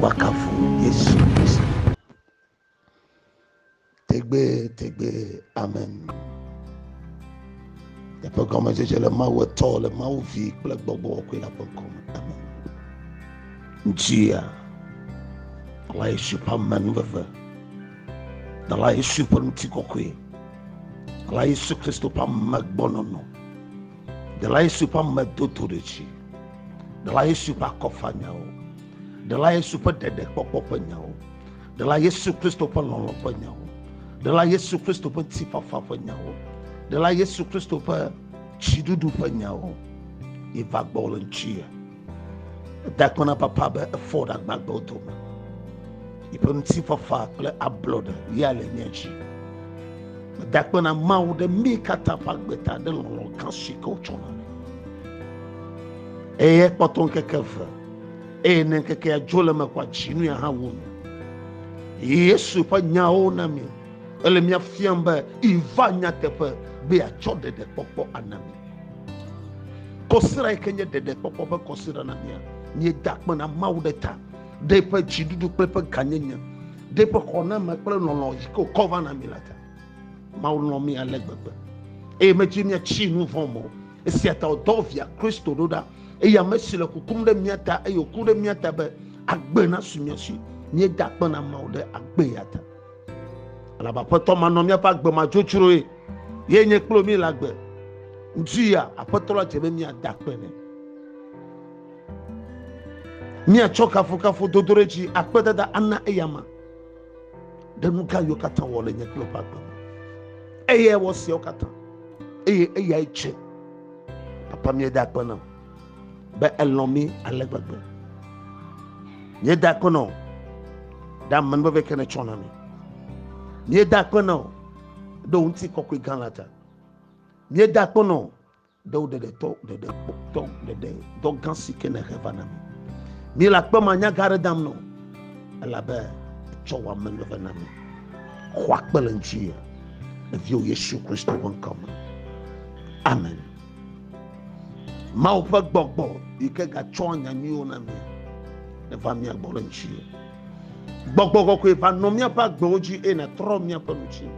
Woakafu Yesu Kristo. Tegbe, tegbe, amen. Teƒe gɔmedzedze le Mawu Etɔ, le Mawu Vi kple Gbɔgbɔ Kɔkɔe la ƒe ŋkɔ me. Amen. Ŋutia, Dala Yesu ƒe amenuveve, Dala Yesu ƒe ŋutikɔkɔe, Dala Yesu Kristo ƒe amegbɔnɔnɔ, Dala Yesu ƒe amedodoɖedzi, Dala Yesu ƒe akɔfanyawo, Dala Yesu ƒe ɖeɖekpɔkpɔ ƒe nyawo, Ɖela Yesu Kristo ƒe lɔlɔ̃ ƒe nyawo, Ɖela Yesu Kristo ƒe ŋutifafa ƒe nyawo, Ɖela Yesu Kristo ƒe dziɖuɖu ƒe nyawo yi va gbɔ le ŋuti. Eda akpe na Papa be efɔ ɖe agbagbewo dome. Yiƒe ŋutifafa kple ablɔɖe ya le mía dzi. Meda akpe na Mawu ɖe mí katã ƒe agbe ta ɖe lɔlɔ̃ gã si ke wòtsɔ na mí. Eye ekpɔtɔ ŋkeke eve eye ne ŋkekea dzo le eme kɔa dzinu ya hã wu nu. Yesu ƒe nyawo na mi ele mía fiam be iva nyateƒe be yeatsɔ ɖeɖekpɔkpɔ ana mi. Kɔsiɖa yi ke nye ɖeɖekpɔkpɔ ƒe kɔsiɖa na mía, míeda akpe na Mawu ɖe ta ɖe eƒe dziɖuɖu kple eƒe gãnyenye, ɖe eƒe xɔname kple lɔlɔ̃ yi ke wòkɔ va na mi la ta. Mawu lɔ̃ mí ale gbegbe eye medzi míatsi nu vɔ̃ me o. Esia ta wòdɔ Via Kristo ɖo ɖa eye ame si le kukum ɖe mía ta eye wòku ɖe mía ta be agbe nasu mía si. Míeda akpe na Mawu ɖe agbe ya ta. Elabe Aƒetɔ manɔ míaƒe agbe madzodzroe ye nye kple mí le agbe. Ŋdi ya Aƒetɔ la dze be míada akpe nɛ. Míatsɔ kafukafu dodoɖedzi akpedada ana eyama ɖe nu gã yiwo katã wɔ le nye kple ƒe agbe me. Eyae wɔ siawo katã eye eyae dze. Papa míeda akpe na be elɔ̃ mí ale gbegbe. Míeda akpe na wò ɖe amenuveve ke nètsɔ na mí. Míeda akpe na wò ɖe wò ŋutikɔkɔe gã la ta. Míeda akpe na wò ɖe wò ɖeɖetɔ ɖeɖekpɔtɔ ɖeɖe dɔ gã si ke nèhe va na mí. Míele akpe manyaga aɖe dam na wò elabe ètsɔ wò amenuveve na mí. Xɔ akpe le ŋutinye le viwò Yesu Kristo ƒe ŋkɔ me. Amen. Mawu ƒe gbɔgbɔ yi ke gatsɔa nya nyuiwo na mí neva mía gbɔ le ŋutinye. Gbɔgbɔ kɔkɔe va nɔ míaƒe agbewo dzi eye nàtrɔ míaƒe nu dzi.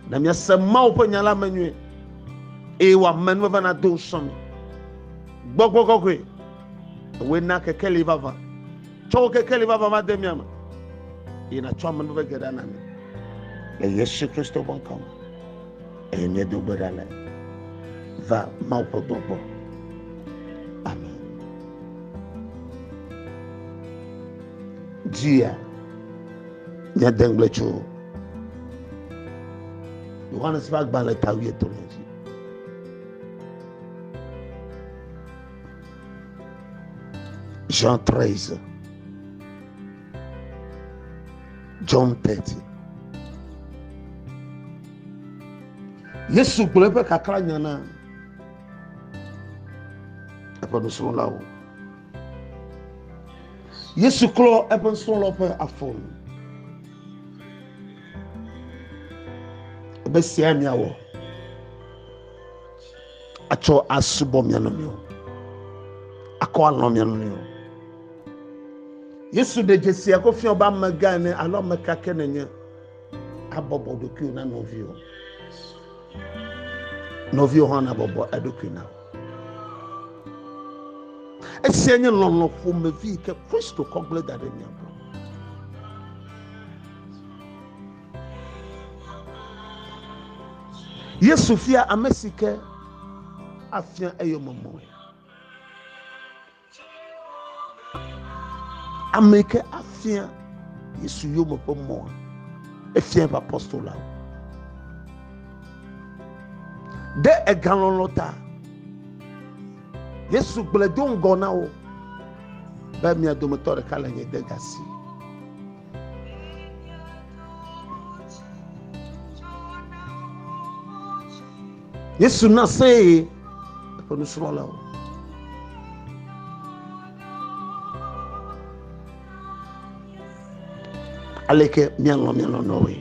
Na míase Mawu ƒe nya la me nyuie eye wò amenuveve nado ŋusẽ mí. Gbɔgbɔ kɔkɔe, ewòe na kekeli vavã. Tsɔ wò kekeli vavã va de mía me eye nàtsɔ amenuveve geɖe ana mí. Le Yesu Kristo ƒe ŋkɔ me eye míedo gbe ɖa le. Va Mawu ƒe gbɔgbɔ. Amen. Dzia, míade ŋugble tso Yohanes ƒe agbalẽ ta wuietɔ̃lia dzi. Jean 13. John 30. Yesu gblɔ eƒe kaklanya na eƒe nusrɔ̃lawo. Yesu klɔ eƒe nusrɔ̃lawo ƒe afɔ nu. Ebe sia miawɔ atsɔ asubɔ mia nɔnɔewo, akɔ alɔ̃ mia nɔnɔewo. Yesu ɖe dzesi ko fia be amegã ene alo ame ka ke nènye, abɔbɔ ɖokuiwò na nɔviwò. Nɔviwò hã nabɔbɔ eɖokui na wò. Esia nye lɔlɔ̃ ƒomevi yi ke Kristo kɔ gblẽ da ɖe mía gbɔ. Yesu fia ame si ke afia eyome mɔe. Ame yi ke afia Yesu yome ƒe mɔa, efia eƒe apostolawo. Ɖe egalɔlɔ̃ ta, Yesu gblɔe do ŋgɔ na wo be mia dometɔ ɖeka le nye de gasi. Yesu na see eƒe nusrɔ̃lawo. Aleke míalɔ̃ mía nɔnɔewoe?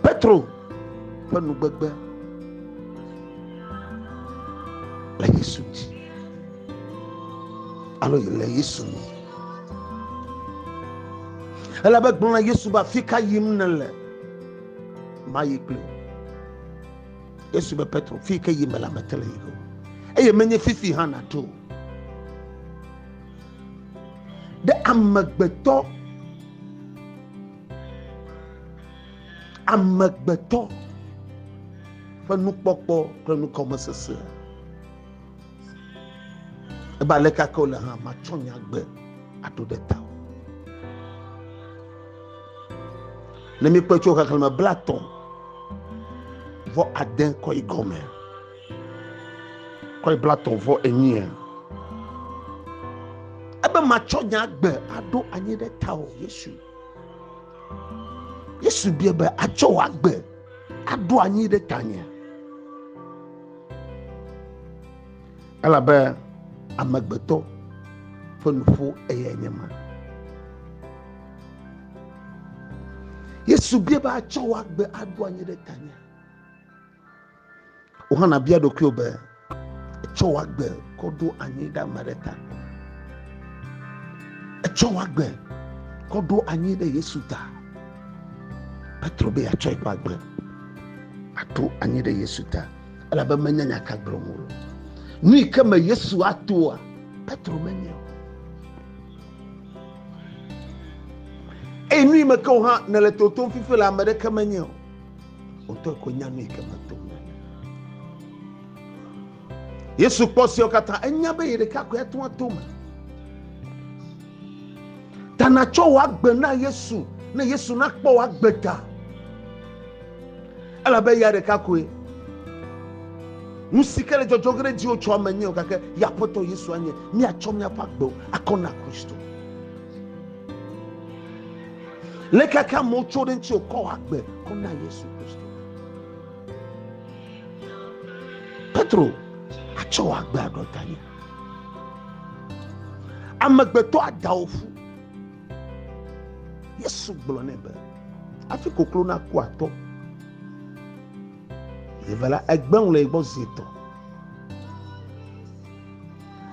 Petro. ƒe nugbegbe le Yesu dzi alo le Yesu ŋu. Elabe gblɔ na Yesu be afi ka yim nèle? Mayi kpli wò. Yesu be Petro, fi ke yim mele ame te le yi o. Eye menye fifi hã nàɖo o. Ɖe amegbetɔ amegbetɔ ƒe nukpɔkpɔ kple nukɔmesese. Ebe aleke ake wòle hã, matsɔ nye agbe aɖo ɖe tawò. Ne míekpɔe tso xexlẽme 30 kɔ yi gɔme, kɔ yi 34a, ebe matsɔ nye agbe aɖo anyi ɖe tawò, Yesu. Yesu bia be atsɔ wò agbe aɖo anyi ɖe tanye. Elabe amegbetɔ ƒe nuƒo eyae nye ma. Yesu bia be atsɔ wò agbe aɖo anyi ɖe tanye. Wò hã nàbia ɖokuiwò be, Ètsɔ wò agbe kɔ ɖo anyi ɖe ame aɖe ta? Ètsɔ wò agbe kɔ ɖo anyi ɖe Yesu ta? Petro be yeatsɔ eƒe agbe aɖo anyi ɖe Yesu ta, elabe menya nya ka gblɔm wòle. Nu yi ke me Yesu atoa, Petro menyae o. Eye nu yi me ke wò hã nèle totom fifi le ame ɖeke menyae o. Wòtɔ ko nya nu yi ke me tom nèle. Yesu kpɔ siawo katã, enya be ye ɖeka koe ate ŋu ato me. Ta nàtsɔ wò agbe na Yesu ne Yesu nakpɔ wò agbe ta. Elabe eya ɖeka koe. Nu si ke le dzɔdzɔ ge ɖe dziwò tsɔ ame nye o gake ye Aƒetɔ Yesu anye. Míatsɔ míaƒe agbewo akɔ na Kristo. Le kaka amewo tso ɖe ŋuti wòkɔ wò agbe kɔ na Yesu Kristo. Petro atsɔ wò agbe aɖɔ tanye. Amegbetɔ ada wò ƒu. Yesu gblɔ nɛ be, hafi koklo naku atɔ. Eve la, egbe ŋu le yi gbɔ zi etɔ̃.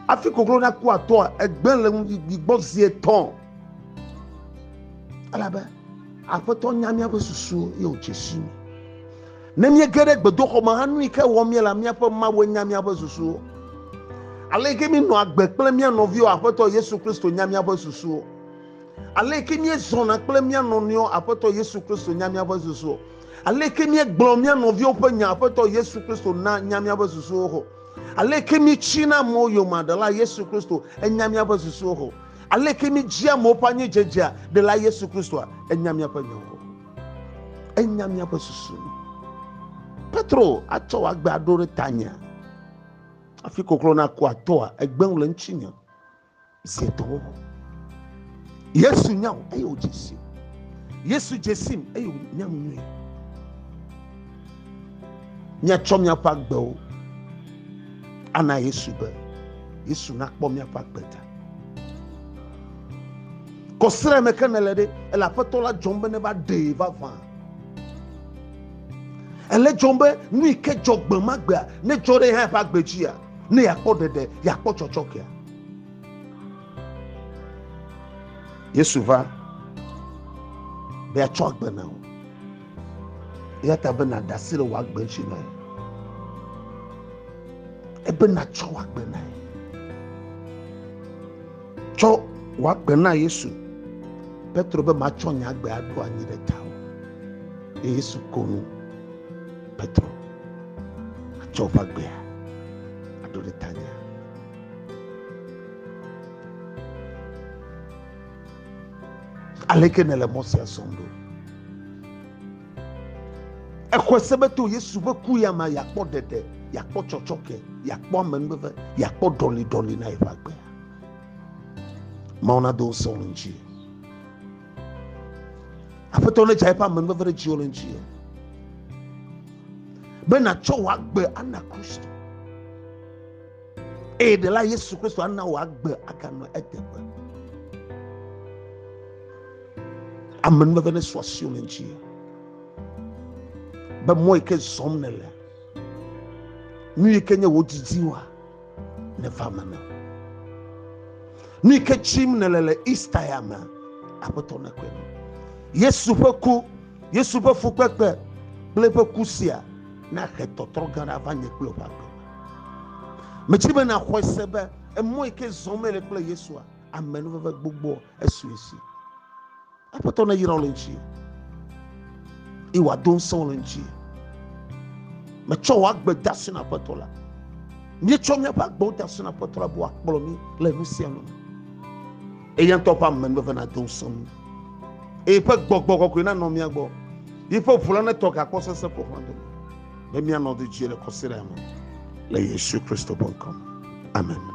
Hafi koklo naku atɔa, egbe le yi gbɔ zi etɔ̃. Elabe Aƒetɔ nya míaƒe susuwo eye wòdze si mí. Ne míege ɖe gbedoxɔ me hã, nu yi ke wɔm míele, míaƒe Mawue nya míaƒe susuwo. Ale yi ke míenɔ agbe kple mía nɔviwo, Aƒetɔ Yesu Kristo nya míaƒe susuwo. Ale yi ke míezɔna kple mía nɔnɔewo, Aƒetɔ Yesu Kristo nya míaƒe susuwo. Ale yi ke míegblɔ mía nɔviwo ƒe nya, Aƒetɔ Yesu Kristo na nya míaƒe susuwo xo. Ale yi ke míetsina amewo yome, Ɖela Yesu Kristo enya míaƒe susuwo xo. Aleke míedzia amewo ƒe anyidzedzea Ɖela Yesu Kristoa? Enya míaƒe nyawo xoxo. Enya míaƒe susu. Petro atsɔ wò agbe aɖo ɖe tanyea? Hafi koklo naku atɔa, egbe ŋu le ŋutinye zi etɔ̃ xoxo. Yesu nya wò eye wòdze si wò. Yesu dze sim eye wònyam nyuie. Míatsɔ míaƒe agbewo ana Yesu be Yesu nakpɔ míaƒe agbe ta. Kɔsrɛ me ke nèle ɖe, ele Aƒetɔ la dzɔm be neva ɖee vavã. Ele dzɔm be nu yi ke dzɔ gbe ma gbea, ne dzɔ ɖe hã eƒe agbe dzia, ne yeakpɔ ɖeɖe, yeakpɔ tsɔtsɔkea. Yesu va be yeatsɔ agbe na wò. Eya ta be nàɖe asi le wò agbe ŋuti na ye. Ebe nàtsɔ wò agbe na ye. Tsɔ wò agbe na Yesu. Petro be matsɔ nye agbe aɖo anyi ɖe tawò. Eye Yesu ko nu. Petro atsɔ woƒe agbea aɖo ɖe tanye. Aleke nèle mɔ sia zɔm ɖo? Exɔe se be to Yesu ƒe ku ya ma yeakpɔ ɖeɖe, yeakpɔ tsɔtsɔke, yeakpɔ amenuveve, yeakpɔ ɖɔliɖɔli na yeƒe agbea. Mawu nado ŋusẽ wò le ŋuti. Aƒetɔ nedza eƒe amenuveve ɖe dziwò le ŋuti. Be nàtsɔ wò agbe ana Kristo. Eye ɖela Yesu Kristo ana wò agbe aganɔ eteƒe. Amenuveve nesu asiwò le ŋuti. Be mɔ yi ke zɔm nèlea, nu yi ke nye wò didiwoa, neva eme na wò. Nu yi ke tsim nèle le Easter ya mea, Aƒetɔ nekɔe na wò. Yesu ƒe ku, Yesu ƒe fukpekpe kple eƒe ku sia nahe tɔtrɔ gã ɖe ava nye kple wò ƒe agbe me. Metsi be nàxɔe se be emɔ yi ke zɔm mele kple Yesua, amenuveve gbogbo esu esi. Aƒetɔ neyra wò le ŋuti eye wòado ŋusẽ wò le ŋuti. Metsɔ wò agbe de asi na Aƒetɔ la. Míetsɔ míaƒe agbewo de asi na Aƒetɔ la be wòakplɔ mí le nu sia nu me. Eya ŋutɔ ƒe amenuveve nado ŋusẽ mí. Eye eƒe gbɔgbɔ kɔkɔe nanɔ mía gbɔ. Yiƒe ʋu la netɔ gakpɔ sesẽ ƒo xlã dome be míanɔ dzi le kɔsiɖa me le Yesu Kristo ƒe ŋkɔ me. Amen.